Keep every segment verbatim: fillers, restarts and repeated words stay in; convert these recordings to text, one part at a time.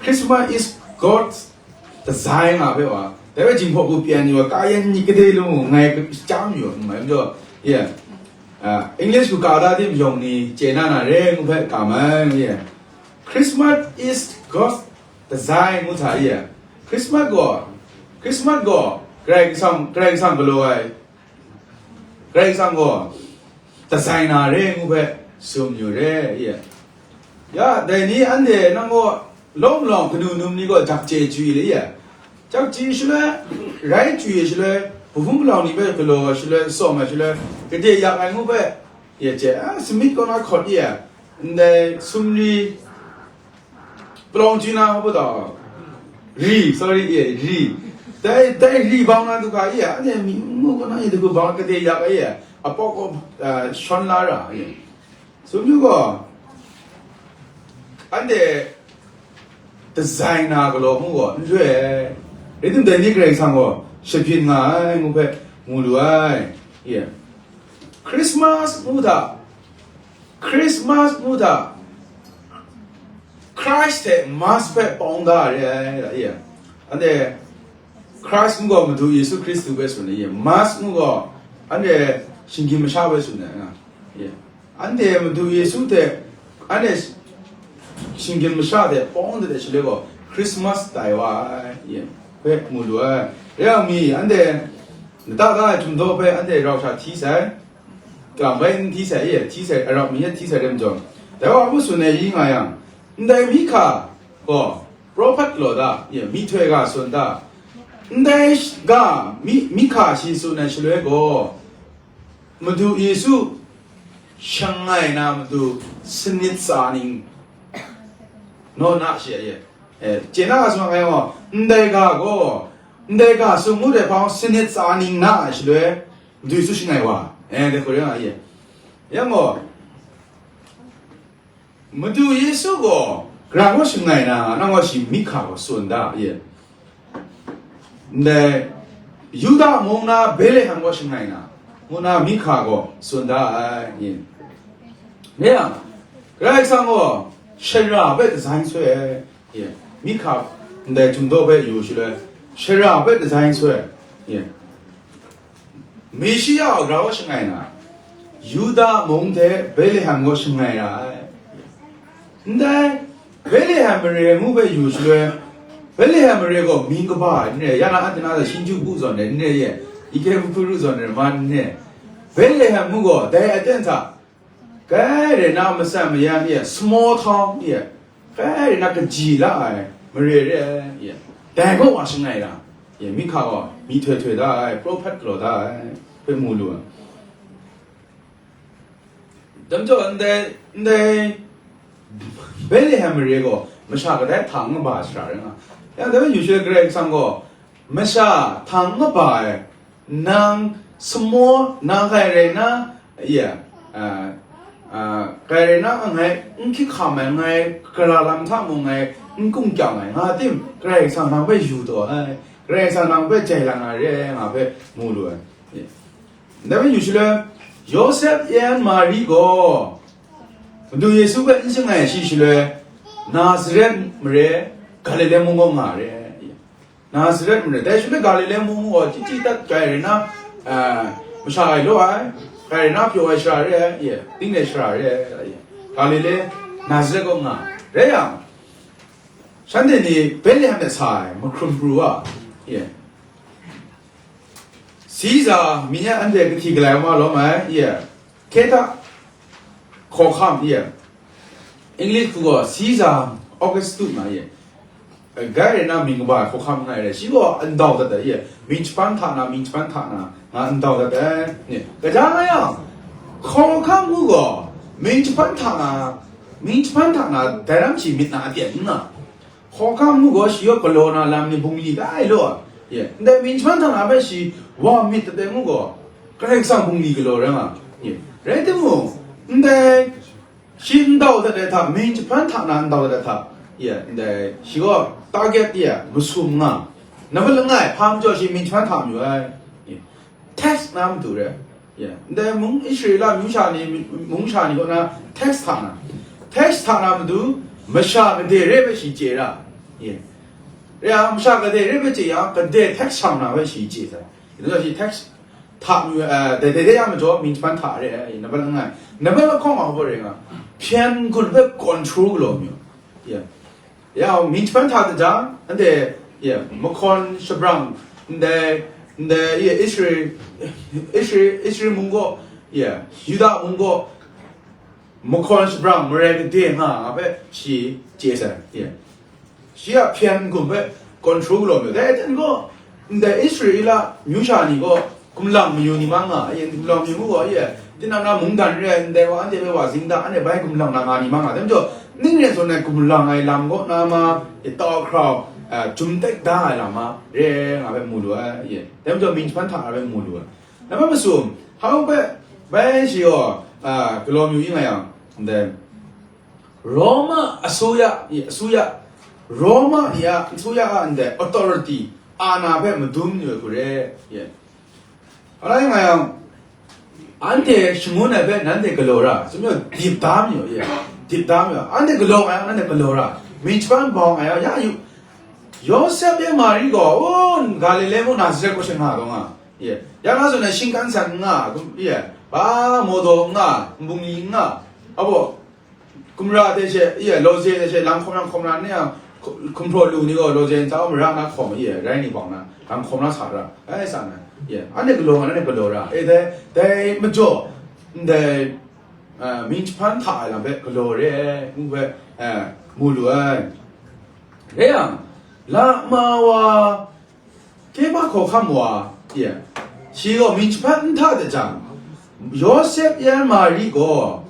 Christmas is God's design nga hpe wa. Dai hpe Jinghpaw hku pyan yu wa, ka yan ni kade lu ngai chyam yu, n mai majaw, yeah. Ah, English hku ka da tim yawng ni chye na na re ngu hpe ka mai, yeah. Christmas is God's design ngu hta, yeah. Christmas gaw, Christmas gaw Karai Kasang, Karai Kasang galaw ai, Karai Kasang gaw design na re ngu hpe tsun yu re, yeah. Ya, dai ni anhte nang gaw lawm lawng kanu num ni gaw jakchye chyu le ya. Jakchye shaloi, rai chyu shaloi, hpung hpung palawng ni hpe galaw shaloi, tsawm ai shaloi, kade yak ai ngu hpe, ya chye, a, Smith kaw na hkawt ya, ndai sumri palawng chyu na hpa taw, ri, sorry, ya, ri. Dai, dai ri bang na du hka ya, anhte mi ngu kaw na ya du bang kade yak ai ya, a pawk kaw, a, shawn la ra ya. Tsun yu gaw, anhte design na galaw ngu gaw n re ai. Rai tim dai ni Karai Kasang gaw shabyin nga ai ngu hpe mu lu ai. Yeah. Christmas ngu hta, Christmas ngu hta, Christ hte Mass hpe pawng da re ai, yeah. Anhte Christ ngu gaw Madu Yesu Hkristu hpe tsun ai, yeah. Mass ngu gaw anhte shinggyim masha hpe tsun ai, yeah. Anhte Madu Yesu hte, anhte shinggyim masha hte pawng dat ai shaloi gaw, Christmas tai wa ai, ye, hpe mu lu ai. Rai yang mi, anhte lata da ai htum daw hpe anhte rau sha hti sai, lam bai n hti sai, ye, hti sai, arap mi hti sai re majaw, dai wa a hku tsun ai i nga yang, ndai mihka gaw, prophet galaw da, ye, myihtoi ga tsun da, ndai ga, mi, mihka shi tsun ai shaloi gaw, Madu Yesu shangai na matu sanit tsa ning naw na she ye. Eh, chye na a sumang ai gaw, ndai ga gaw, ndai ga sum ngut ai hpang sanit tsa ning na ai shaloi, Madu Yesu shangai wa. Eh, dai hku rai nga ye. Yang gaw, Madu Yesu gaw, gara gaw shangai na, nang gaw shi mihka gaw tsun da, ye. Ndai, Yuda mung na Betlehem gaw shangai na, ngu na mihka gaw tsun da ai, ye. Rai yang, Karai Kasang gaw, shara hpe design soi ai, ye. Mihka, ndai htum daw hpe yu shaloi, shara hpe design soi ai, ye. Meshiya a gara gaw shangai na, Yuda mung hte Betlehem gaw shangai ra ai. Ndai, Betlehem mare ngu hpe yu shaloi, Betlehem mare gaw mying kaba ai n re, ya na anhte na hta Shinju bu zawn ai n re ye, Ikehukuri zawn ai ma n re. Betlehem ngu gaw, dai aten hta, Kai rai na, matsan mayan e, small town e, kai rai na, kaji la ai mare re ai, dai gaw wa shangai ra, e, mihka gaw myihtoi htoi da ai, prophet galaw da ai, hpe mu lu ai. Dai majaw, ndai, ndai Betlehem mare gaw masha kadai hta n kaba ai shara rai nga. Ya, dai yu shaloi Karai Kasang gaw masha hta n kaba ai, nang samaw, nang kai rai na, ya, a, a, kai rai na, ngai n hkrit hkam ai, ngai gara lam hta mung ngai n kungkyang ai, nga tim, Karai Kasang nang hpe yu taw ai, Karai Kasang nang hpe jai lang ai re ai, nga hpe mu lu ai. Ndai hpe yu shaloi, Yawsep yan Mari gaw, Madu Yesu hpe n shangai shi shaloi, Nazaret mare, Galile mung gaw nga re. Nazaret mare, dai shaloi Galile mung gaw, chyi chyi dat kai rai na, a, masha gai law ai, kai rai na pyaw ai shara re ai, ye, ting de shara re ai, ye. Galile, Nazaret gaw nga. Rai yang, shanhte ni Betlehem de sa ai, mahkrum pru a, ye. Siza, myit ya anhte kahti galai ma lawm ai, ye. Hkye hta, hkawhkam, ye. English hku gaw Caesar Augustus nga ye. Grai rai na mying kaba hkawhkam nga ai re. Shi gaw ndau dat ai ye. Mying jahpan hta na, mying jahpan hta na, nga ndau dat ai. Ye. Kaja nga yang, hkawhkam ngu gaw, mying jahpan hta na, mying jahpan hta na, dai ram shi myit na a pyen n nga. Hkawhkam ngu gaw, shi gaw galaw na lam ni bungli kai law, ye, ndai mying jahpan hta na hpe shi wa myit dat ai ngu gaw, Karai Kasang bungli galaw rai nga, ye, rai timung, ndai shi ndau dat ai hta, mying jahpan hta na ndau dat ai hta, ye, ndai shi gaw target, ye, masum nga, nambat langai, hpa majaw shi mying jahpan hta mayu ai, ye, tax na matu rai. Ya, ndai mung Israela myu sha ni, mung sha ni kaw na tax hta na, tax hta na matu, masha gade re ai shi chye ra, Ye. Re a, masha gade re hpe chye yang, gade text shang na hpe shi chye sai. Yu na shi text hta mi, eh, dai dai dai ya majaw, mying jahpan hta re ai, number langai. Number lahkawng a hpaw re nga, hpyen gun hpe control galaw mi. Ye. Ya, mying jahpan hta da jang, anhte, ye, mahkawn shabrang, ndai, ndai, ye, Israel, Israel, Israel mung gaw, ye, Yuda mung gaw, mahkawn shabrang marai gade nga nga hpe shi chye sai, ye. Shi a hpyen n-gun hpe control galaw mayu. Dai aten gaw, ndai Israela myu sha ni gaw, gumlang mayu ni ma nga, aye, gumlang mayu mu gaw, aye, tinang na mungdan re ai, ndai wa anhte hpe wa zing da, anhte bai gumlang na nga ni ma nga. Dai majaw, ning ren zawn ai gumlang ai lam kaw na ma, e, tau hkrau, a, jum tek da ai lam ma, re nga hpe mu lu ai, aye. Dai majaw, mying jahpan hta hpe mu lu ai. Nambat masum, hpa hpe bai shi gaw, a, galaw mayu yu nga yang, ndai, Roma asuya, asuya, Roma ni a, asuya a ndai authority, ana hpe madun yu ai hku re, ye. Alai nga yang, anhte shangun ai hpe nanhte galaw ra, sumyaw dip da mayu, ye, dip da mayu, anhte galaw nga yang, nanhte galaw ra, mying jahpan bau nga yang, ya yu, Yawsep ye Mari gaw, o, Galile mung Nazaret kaw sha nga taw nga, ye, ya nga zawn ai shingkan san n nga, ye, ba mawdaw n nga, nbungli n nga, abaw, Gumra hte she, ye, lawze hte she, lam hkawm lam hkawm lam ni a, hku-, hkumhpraw lu ni gaw, lawze ntsa mara na hkawm, ye, rai ni bawng na, lam hkawm na sa ra, ai sa na, ye, anhte galaw nga, anhte galaw ra, e, dai, dai majaw, ndai, a, mying jahpan hta ai lam hpe galaw re ai, ngu hpe, a, mu lu ai. Re yang, Lama wa, Kehpa hkawhkam wa, ye, shi gaw mying jahpan n hta de jang, Yawsep yan Mari gaw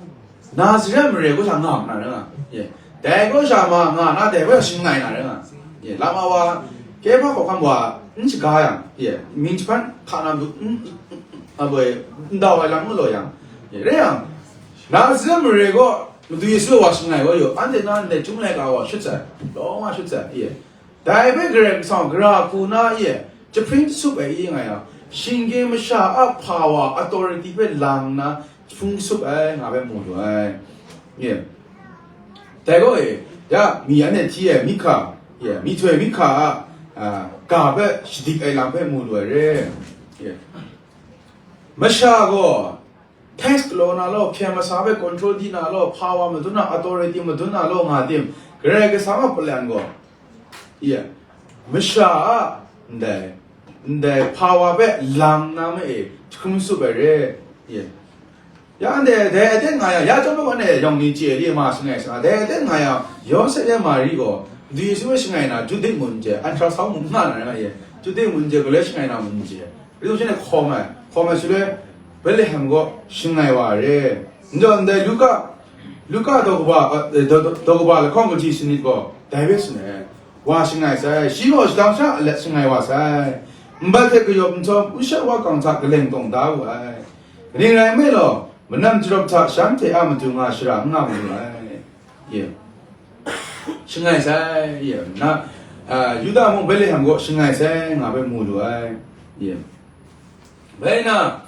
Nazaret mare kaw sha nga ma na rai nga, ye, dai kaw sha ma nga na, dai kaw sha shangai na rai nga, ye, Lama wa, Kehpa hkawhkam wa n shaga yang, ye, mying jahpan hta na matu n, n, n, a, boi, n dau ai lam n galaw yang, ye, rai yang, Nazaret mare kaw Madu Yesu wa shangai wa yu, anhte na ndai chyum laika wa shut sai, lawng wa shut sai, ye. Dai hpe Karai Kasang gara hku na e jahpring jasup ai i nga yang, shinggyim masha a hpawa authority hpe lang nna jahpring jasup ai nga hpe mu lu ai. Ye. Dai gaw e, ya, mi anhte hti ai mihkra, ye, myihtoi mihkra a, a, ga hpe shadik ai lam hpe mu lu ai re. Ye. Masha gaw, tax galaw na law, hpyen masa hpe control di na law, hpawa madun na, authority madun na law nga tim, Karai Kasang a paleng gaw, ye, masha a ndai, ndai hpawa hpe lang na ma e jahkrum tsup ai re, ye. Ya ndai, dai aten nga yang, ya chyawm ai gaw ne, yawng ni chye di ma shangai sa, dai aten nga yang, Yawsep yan Mari gaw, Madu Yesu hpe shangai na, Judit mung n chye, ultrasound mung n nga na, ye, Judit mung n chye, galoi shangai na mung n chye, Rai timung, shi hkawm ai, hkawm ai shaloi, Betlehem kaw shangai wa ai re. Njaw ndai Luka, Luka daw kaba, eh, daw, daw, daw kaba lahkawng kaji sanit gaw, dai hpe tsun ai, wa shangai sai, shi gaw shadang sha alet shangai wa sai, nbat hte kayawp nhtawm, ushat wakang hta kaleng tawng da wu ai. Kaning rai nme law, manam jarawp hta shanhte a matu nga shara n nga mayu ai. Ye. Shangai sai, ye, na, a, Yuda mung Betlehem kaw shangai sai, nga bai mu lu ai. Ye. Bai na,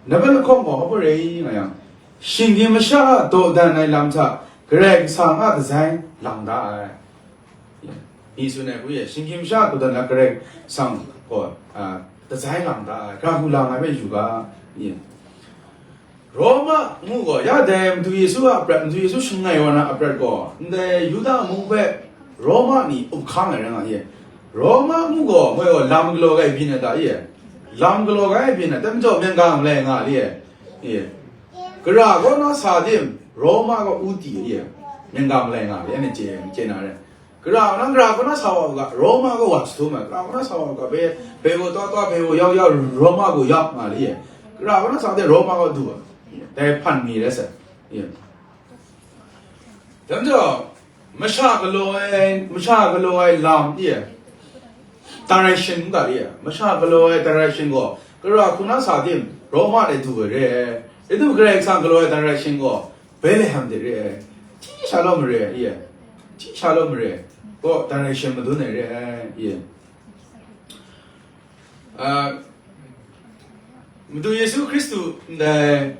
na bai lahkawng gaw hpa rai nga yang, shinggyim masha a dawdan ai lam hta, Karai Kasang a gazai lang da ai. Ye. Mi tsun ai hku ye, shinggyim masha a dawdan ai Karai Kasang gaw, a, gazai lang da ai, ga hku lang ai bai yu ga. Ye. Roma ngu gaw, ya dai Madu Yesu a aprat, Madu Yesu shangai wa na aprat gaw, ndai Yuda mung hpe Roma ni up hkang ai rai nga ye. Roma ngu gaw, moi gaw, lam galaw ai byin ai ta ye? Lam galaw ai byin ai, dai majaw, myen ga malai nga li ye? Ye. Gara kaw na sa tim, Roma gaw u ti ye? Myen ga malai nga li, anhte chye, chye na re. Gara kaw na, gara kaw na sa wa u ga, Roma gaw wa jahtum ai, gara kaw na sa wa u ga, bai, bai gaw taw taw, bai gaw yau yau, Roma gaw yau nga li ye. Gara kaw na sa de Roma gaw du ai. Dai hpan mi rai sai. Ye. Dai majaw, masha galaw ai, masha galaw ai lam, ye. Direction n ga li ye. Masha galaw ai direction gaw, gara hku na sa tim, Roma de du ai re. Rai tim Karai Kasang galaw ai direction gaw, Betlehem de re ai, hti sha law mare ai, ye, hti sha law mare ai, gaw direction madun ai re ai, ye. A, Madu Yesu Hkristu ndai,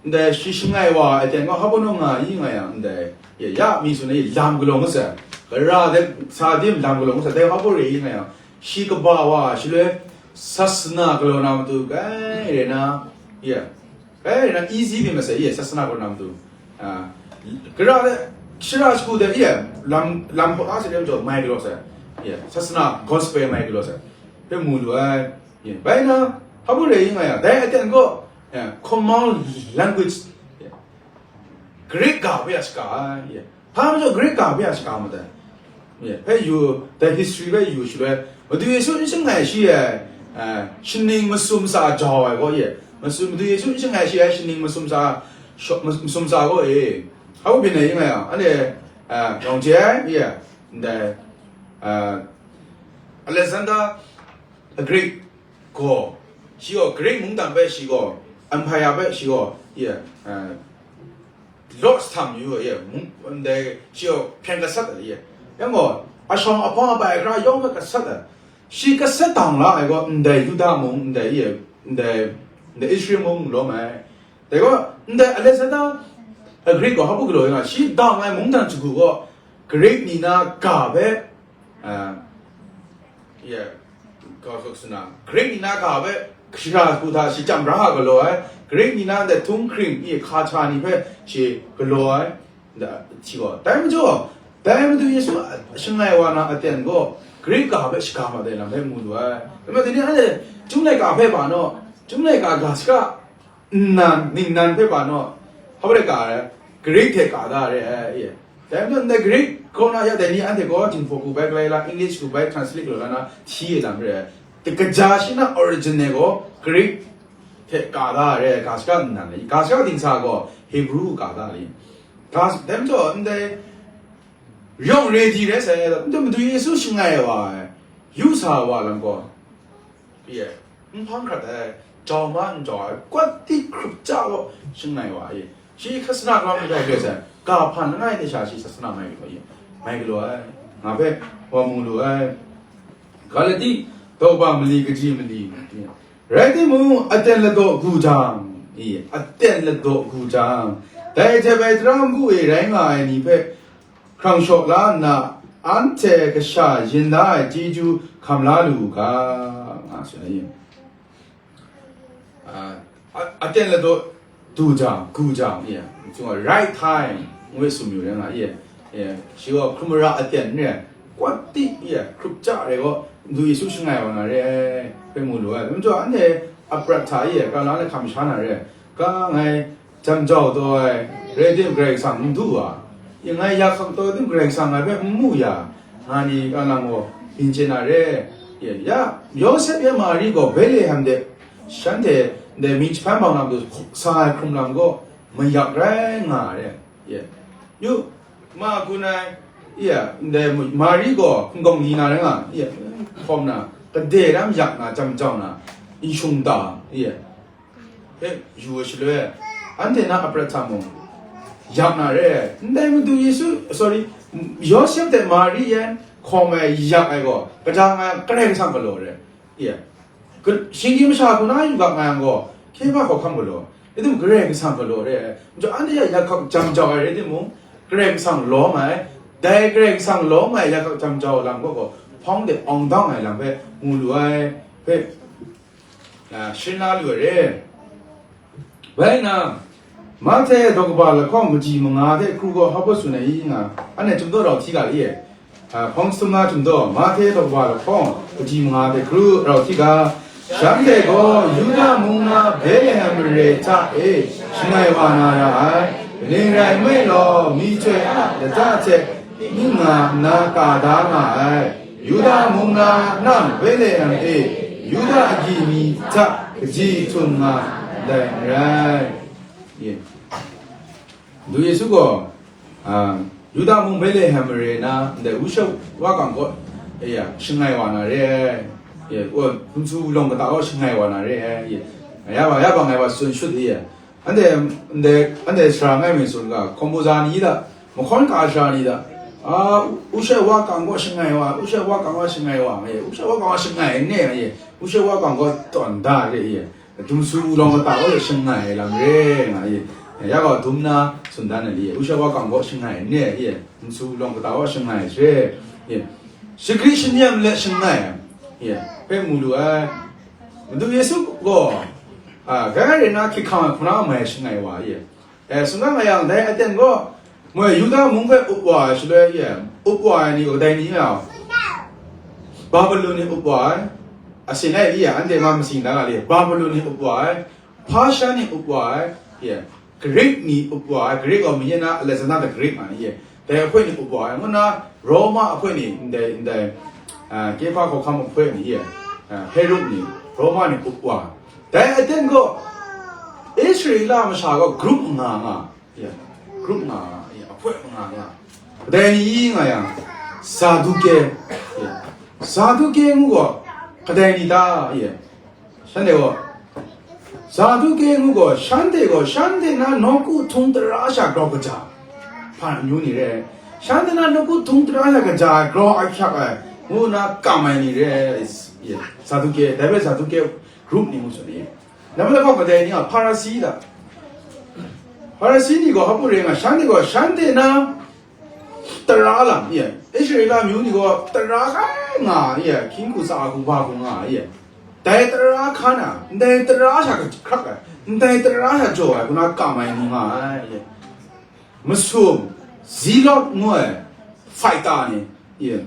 ndai shi shangai wa ai ten gaw hpa bawnu nga i nga yang ndai, ye, ya mi tsun ai lam galaw ngut sai. Gara de sa dim lam galaw ngu sa, dai wa bore yin nga yang, shi kaba wa, shi loi sasana galaw na matu, kai re na, ya, kai re na, easy bi masai, ya, sasana galaw na matu. Ah, gara de, shara shagu de, ya, lam, lam hpaw a sa de matu, mai galaw sa, ya, sasana, gospel mai galaw sa, pe mu lu ai, ya, bai na, ha bore yin nga yang, dai aten gaw, ya, common language, ya, Greek ga hpe a shaga ai, ya. Hpa majaw Greek ga hpe a shaga ma dai? Ya, hpe yu, dai history hpe yu shaloi, Madu Yesu n shangai shi ai, eh, shaning masum sa jau ai gaw, ya. Masu-, Madu Yesu n shangai shi ai shaning masum sa, shaw-, mas-, masum sa gaw, e. Hpa byin ai yin nga yang, anhte, eh, yawng chye ai, ya. Ndai, eh, Alexander the Great gaw, shi gaw Greek mungdan hpe shi gaw, empire hpe shi gaw, ya, eh, Lord sa mayu, ya, mung, ndai, shi gaw hpyen gasat ai, ya. Yang gaw, ashawng ahpawng abai gara yawng hpe gasat ai. Shi gasat dang la ai gaw, ndai Yuda mung, ndai, ya, ndai, ndai Israel mung lawm ai. Dai gaw, ndai Alexander the Great gaw, hpa galaw yang, shi dang ai mungdan shagu gaw, Greek ni na ga hpe, ah, ya, kau suk suna, Greek ni na ga hpe shara shagu hta shi chyam ra a galaw ai, Greek ni na ndai htung hkring, i hka hta ni hpe shi galaw ai, nda, hti gaw, dai majaw, dai Madu Yesu a shangai wa na aten gaw, Greek ga hpe shaga ma dai lam hpe mu lu ai. Dai majaw, dai ni anhte, Chyum laika hpe ba naw, Chyum laika ga shaka, nnan, ningnan hpe ba naw, hpa rai ka ai, Greek hte ka da re ai, e. Dai majaw, ndai Greek kaw na ya dai ni anhte gaw, Jinghpaw hku bai galai la, English hku bai translate lu la na, hti ai lam re ai. Dai kaja shi na original gaw, Greek hte ka da re ai, ga shaka nnan le, ga shaka dingsa gaw, Hebrew ka da le. Ga, dai majaw, ndai, yawng re di re sai, ndai Madu Yesu shangai wa ai, yu sa wa lam gaw, Ye, n hpang hkrat ai, jau ma n jau ai, kwat di hkrup ja gaw shangai wa ai. Shi hkasana kau n rai rai sai, ga hpan langai hte sha shi sasana mai galaw ai, mai galaw ai, nga hpe wa mu lu ai. Galati daw ba mali kaji mali, rai timung, aten ladaw gu jang, i, aten ladaw gu jang, dai jep ai tara npu e rai nga ai ni hpe, hkrang shaw la nna, anhte kasha yin la ai chyeju hkam la lu u ga, nga tsun ai. Ah, a-, aten ladaw du jang, gu jang, ye, right time, ngu e tsun yu rai nga, ye, ye, shi gaw hkrum mara aten re, kwat di, ye, hkrup ja re gaw, Madu Yesu shangai wa na re ai, hpe mu lu ai. Dai majaw, anhte a prat hta, ye, ka la ai hkam sha na re, ka ngai, Jam jau taw ai, rai tim Karai Kasang n du wa, ngai ya hkak taw tim Karai Kasang ngai hpe n mu ya, nga ni, ka nang gaw, byin chye na re. Ya, Yawsep ya Mari gaw Betlehem de, shanhte ndai mying jahpan bang lam du sa ai hkrum lam gaw mayak rai nga ai re. Ya, yu, ma gun ai, ya, ndai Mari gaw hpung gawng ni na rai nga, ya, hkawm na, kade ram yak na, jam jau na, n shung ta, ya. Hpe yu ai shaloi, anhte na a prat hta mung, yak na re ai. Ndai Madu Yesu, sorry, Yawsep hte Mari yan hkawm ai, yak ai gaw, kaja nga ai, Karai Kasang galaw re. Iya. Ka-, shinggyim masha hku na yubak nga yang gaw, Kehpa hkawhkam galaw, rai tim Karai Kasang galaw re ai. Majaw anhte a yak hkak jam jau ai rai timung, Karai Kasang lawm ai, dai Karai Kasang lawm ai yak hkak jam jau ai lam gaw, hpawng de awng dang ai lam hpe mu lu ai, hpe, a, sharin la lu ai re. Bai nna, Mahte daw kaba lahkawng kaji manga hte hkru gaw hpa baw tsun ai i nga, anhte Chyum daw rau hti ga li e. A, hpawng sum na Chyum daw, Mahte daw kaba lahkawng kaji manga hte hkru rau hti ga, shanhte gaw Yuda mung na Betlehem mare hta e shangai wa na ra ai, kaning rai nme law, myihtoi a lata hte ning nga nna ka da nga ai. Yuda mung na nang Betlehem e, Yuda agyi ni hta kaji htum nga ndai n rai. Ye. Madu Yesu gaw, a, Yuda mung Betlehem mare na ndai wusha wa kang kaw, e ya, shangai wa na re ai. Ye, wa, hpungsu wulawng kata kaw shangai wa na re ai. Ye. Ya ba, ya ba ngai wa tsun shut di ye. Anhte, anhte, anhte sara ngai mi tsun ga, hkawm bu za ni da, mahkawn ka sara ni da, a, u-, u shai wa kang gaw shangai wa, u shai wa kang gaw shangai wa, ngai, u shai wa kang gaw shangai n ne, ngai, u shai wa kang gaw tawn da re, ye, dum su u lawng kata gaw shangai lam re, ngai, Ya gaw dum na tsun dan ai, ye, Urshawa kang gaw shangai n re, ye, nsu lawng kata gaw shangai sare, ye, shagri shanyam let shangai, ye, hpe mu lu ai. Madu Yesu gaw, a, grai rai na hkying hkam ai hpung na mai shangai wa, ye. E, sumnang a yang, dai aten gaw, moi Yuda mung hpe up wa ai shaloi, ye, up wa ai ni gaw kadai ni nga? Babilon ni up wa ai, asin ai, ye, anhte ma masing da nga le, Babilon ni up wa ai, Persia ni up wa ai, ye, Greek ni up wa ai, Greek gaw mayen na Alexander the Great nga ni, ye, dai ahpoi ni up wa ai, ngu na Roma ahpoi ni, ndai, ndai, a, Kehpa hkawhkam ahpoi ni, ye, a, Herod ni, Roma ni up wa ai. Dai aten gaw, Israela masha gaw group nga nga, ye, group nga nga, ye, ahpoi nga nga. Kadai ni nga yang, Saduke, ye, Saduke ngu gaw, kadai ni ta, ye, shanhte gaw, Saduke ngu gaw, shanhte gaw, shanhte na nawku htung tara sha grau kaja, hpa amyu ni re, shanhte na nawku htung tara sha kaja ai, grau ahkyak ai, ngu na kam ai ni re, ye, Saduke, dai bai Saduke group ni ngu tsun ni. Nambat lahkawng kadai ni a, Hparisi da. Hparisi ni gaw hpa rai nga, shanhte gaw, shanhte na tara lam, ye, Israela amyu ni gaw tara kai nga, ye, hkying hku tsa hku ba hku nga, ye, dai tara hkan na, ndai tara sha hkrak ai, ndai tara sha jaw ai, hku na kam ai ni nga ai, ye. Masum, Zealot ngu ai, fighter ni, ye,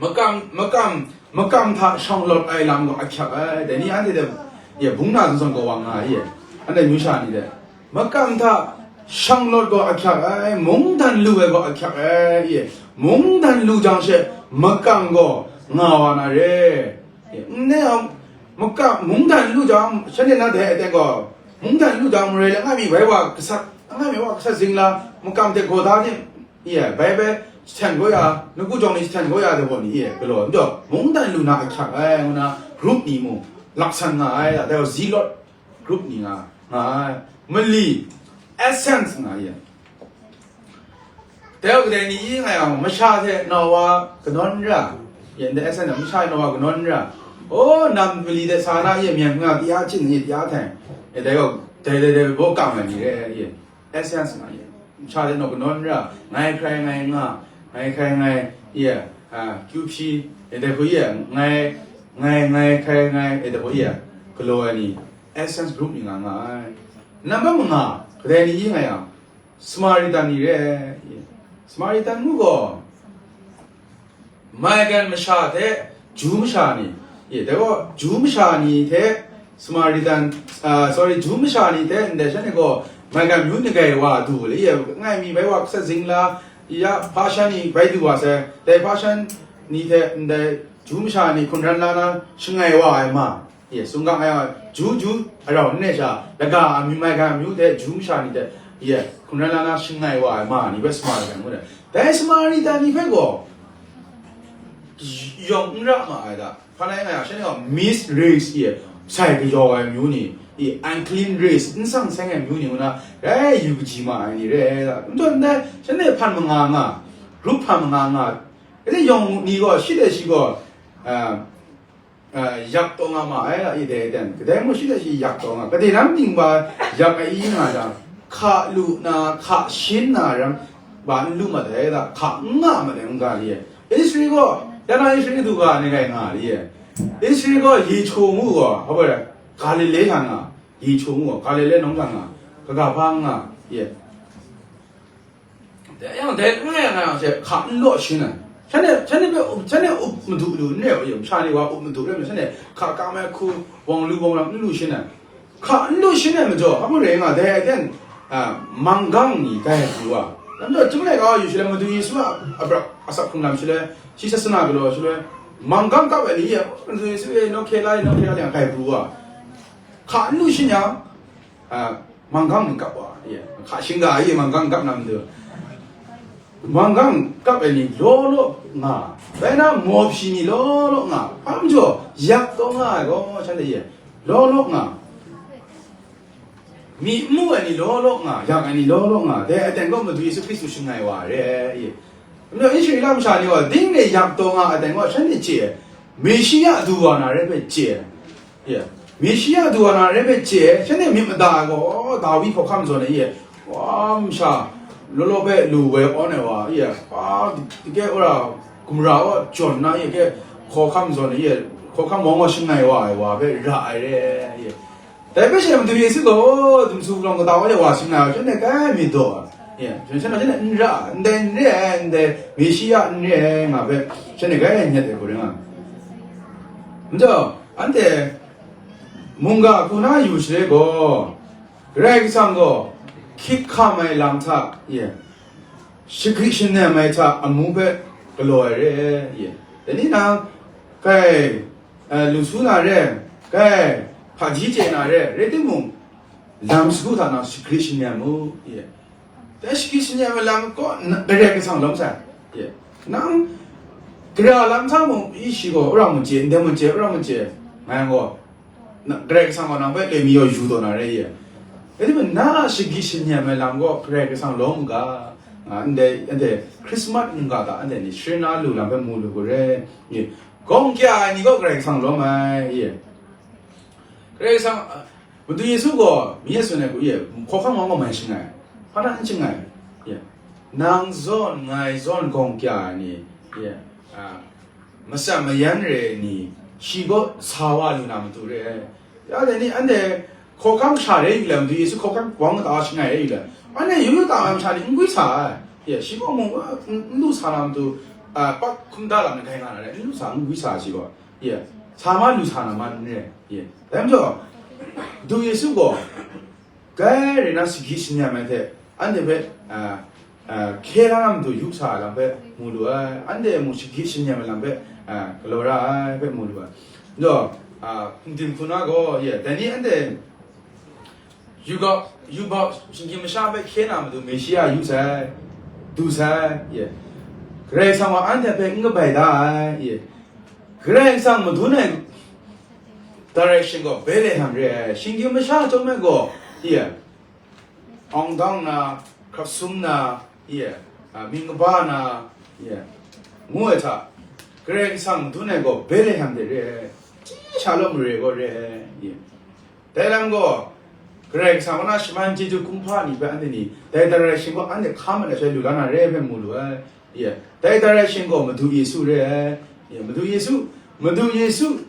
makam, makam, makam hta shawng lawt ai lam gaw ahkyak ai, dai ni anhte de, ye, bung na zawn zawn gaw wa nga ai, ye, anhte amyu sha ni de, makam hta shawng lawt gaw ahkyak ai, mungdan lu ai gaw ahkyak ai, ye, mungdan lu jang she makam gaw nga wa na re, ye, n ne yang, makam, mungdan lu jang, shanhte na dai aten gaw, mungdan lu jang marai langai mi bai wa gasat, langai mi wa gasat zingla, makam hte gaw da ni, ye, bai bai, jahten gaw ya, nawku jawng ni jahten gaw ya, dai gaw ni, ye, galaw, n jaw, mungdan lu na ahkyak ai, ngu na, group ni mung, laksan nga ai, dai gaw Zealot group ni nga, nga ai, mali, essence nga, ye. Dai gaw kadai ni nga yang, masha hte nau wa kanawn ra, ye, ndai essence, masha hte nau wa kanawn ra, o, nam mali de sa na, ye, myang nga, tia chin, ye, tia hteng, ye, dai gaw, dai, dai, dai, baw kam ai ni re, ye. Essence nga, ye. Masha de nawk kanawn ra, ngai hkrai ngai nga, ngai hkrai ngai, ye, a, kyu hpyi, e, dai hku, ye, ngai, ngai, ngai hkrai ngai, e, dai hku, ye, galaw ai ni, essence group ni nga nga ai. Nambat manga, kadai ni nga yang, Samaritan ni re, ye. Samaritan ngu gaw, maigan masha hte Ju masha ni, ye, dai gaw, Ju masha ni hte Samaritan, ah, sorry, Ju masha ni hte ndai shanhte gaw, maigan myu ni gai wa du le, ye, ngai mi bai wa hkra zing la, ya, Hpashan ni bai du wa sai, dai Hpashan ni hte ndai Ju masha ni hkungran la na shangai wa ai ma, ye, sumgang ai wa, Ju, Ju, arau nne sha, laga a myu, maigan myu hte Ju masha ni hte, ye, hkungran la na shangai wa ai ma ni hpe Samaritan ngu ai. Dai Samaritan ni hpe gaw, yawng n ra ma ai da. Hpa lai nga yang, shanhte gaw mixed race, ye, sai kayawng ai amyu ni, ye, unclean race, n sang seng ai amyu ni ngu na, rai yu kaji ma ai ni re ai da. N tawn ndai, shanhte hpan manga nga, group hpan manga nga, kade yawng ni gaw, shi de shi gaw, ah, ah, yak taw nga ma ai da, ye, dai ten. Kadai mung shi de shi yak taw nga, kade ram ting ba yak ai nga jang, hka lu na, hka shin na ram, ba n lu ma dai da, hka n nga ma dai, n ga li ai. Isri gaw, ya na Isri du ga ni rai nga li ai. Isri gaw, yi chu ngu gaw, hpa bai, Galile hta nga, yi chu ngu gaw, Galile nawng hta nga, kaga hpa nga, ye. Dai yang, dai nga yang, nga yang she, hka n law shin ai. Shanhte, shanhte hpe up, shanhte up madu lu n re ai, masha ni wa up madu re, shanhte hka kam ai hku, wang lu wang lam n lu shin ai. Hka n lu shin ai majaw, hpa rai nga, dai aten, a, manggang ni gai pru wa. Lam jaw, chyum laika wa yu shaloi, Madu Yesu a abrak asak hkrung lam shaloi, shi sasana galaw shaloi, manggang kap ai ni, Madu Yesu e, nawhkye la, nawhkye la, yang gai pru wa. Hka n lu shin yang, a, manggang n kap wa, ye, hka shingga, ye, manggang kap na madu. Manggang kap ai ni law law nga, bai na mawpyi ni law law nga, hpa majaw, yak taw nga ai gaw, shanhte ye, law law nga, myi n mu ai ni law law nga, yak ai ni law law nga, dai aten gaw Madu Yesu Hkristu shangai wa re ai, ye. Nang Israela masha ni gaw, ding re yak taw nga ai aten gaw, shanhte chye ai, Meshiya du wa na re hpe chye ai, ye. Meshiya du wa na re me chye, shanhte myit mada ai gaw, Dawi hkawhkam zawn ai ye, wa masha, law law hpe lu woi awn ai wa ye, wa, dike ora, gumra wa jawn na ye ke, hkawhkam zawn ai ye, hkawhkam wang wa shangai wa ai wa hpe ra ai re ye. Dai hpe she Madu Yesu gaw, dumsu lawng kata wa de wa shangai ai, shanhte kai myit daw ai ye, shanhte shanhte n ra, ndai n re ai, ndai Meshiya n re ai nga hpe, shanhte kai nyet ai hku ring ai. Majaw, anhte mungga hku na yu shaloi gaw, Karai Kasang gaw hkyit hkam ai lam hta, ye, shagri shanem ai hta amu hpe galaw ai re, ye. Dai ni na, kai, eh, lu su na re, kai, hpaji chye na re, rai timung, lam sagu hta na shagri shanem mu, ye. Dai shagri shanem ai lam kaw, na, Karai Kasang lawm sai, ye. Nang, gara lam hta mung, i shi gaw, wora mung chye, ndai mung chye, wora mung chye, ngai gaw, na, Karai Kasang gaw nang hpe loi mi yaw yu taw na rai ye. Rai timung, na a shagri shanem ai lam gaw Karai Kasang lawm u ga, nga, ndai, ndai Christmas n ga ta, ndai ni sharin na lu lam hpe mu lu hku re, ye. Gawng kya ai ni gaw Karai Kasang lawm ai, ye. Karai Kasang, a, Madu Yesu gaw, mi e tsun ai hku, ye, hkawhkam wang gaw mai shangai, hpa na n shangai, ye. Nang zawn, ngai zawn gawng kya ai ni, ye, a, matsan mayan re ai ni, shi gaw sa wa lu na matu re ai. Ya dai ni, anhte hkawhkam sha re yu le, Madu Yesu hkawhkam wang kata shangai re yu le, anhte yu yu ta ai masha ni n gwi sa ai. Ye, shi gaw mung, n, n lu sa na matu, a, pak hkum da lam ni grai nga na re, n lu sa, n gwi sa ai shi gaw. Ye, sa ma lu sa na ma n re. Ye, dai majaw, Madu Yesu gaw, Grai rai na, shagri shanem ai hte, anhte hpe, a, a, hkye la na matu yu sa ai lam hpe mu lu ai, anhte mung shagri shanem ai lam hpe, a, galaw ra ai hpe mu lu ai. Njaw, a, hpungdim hku na gaw, ye, dai ni anhte yubak, yubak shinggyim masha hpe hkye na matu Meshiya yu sai, du sai, ye, Karai Kasang wa anhte hpe n kabai da ai, ye, Karai Kasang madun ai direction gaw Bethlehem re ai, shinggyim masha chyawm ai gaw, ye, awng dang na, hkrap sum na, ye, a, mying kaba na, ye, ngu ai hta, Karai Kasang madun ai gaw Bethlehem de re ai, chyi sha law mare gaw re ai, ye. Dai lam gaw, Karai Kasang kaw na shaman chyeju kumhpa ni hpe anhte ni, dai direction gaw anhte hkam ai hte lu la na re ai hpe mu lu ai, ye. Dai direction gaw Madu Yesu re ai, ye, Madu Yesu, Madu Yesu,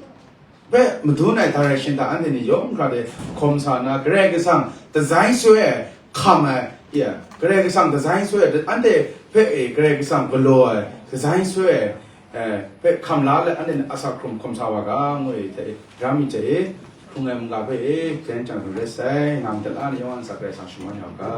hpe madun ai direction hta anhte ni yawng hkra de hkawm sa nna, Karai Kasang design soi ai hkam ai, ye, Karai Kasang design soi ai, anhte hpe e Karai Kasang galaw ai, design soi ai, eh, hpe hkam la let, anhte ni asak hkrum hkawm sa wa ga, ngu ai hte e, ra mi hte e, hkrung ai mungga hpe e, jen chyang hkrung rai sai, nang hte la ni yawng a ntsa Karai Kasang shaman ya u ga.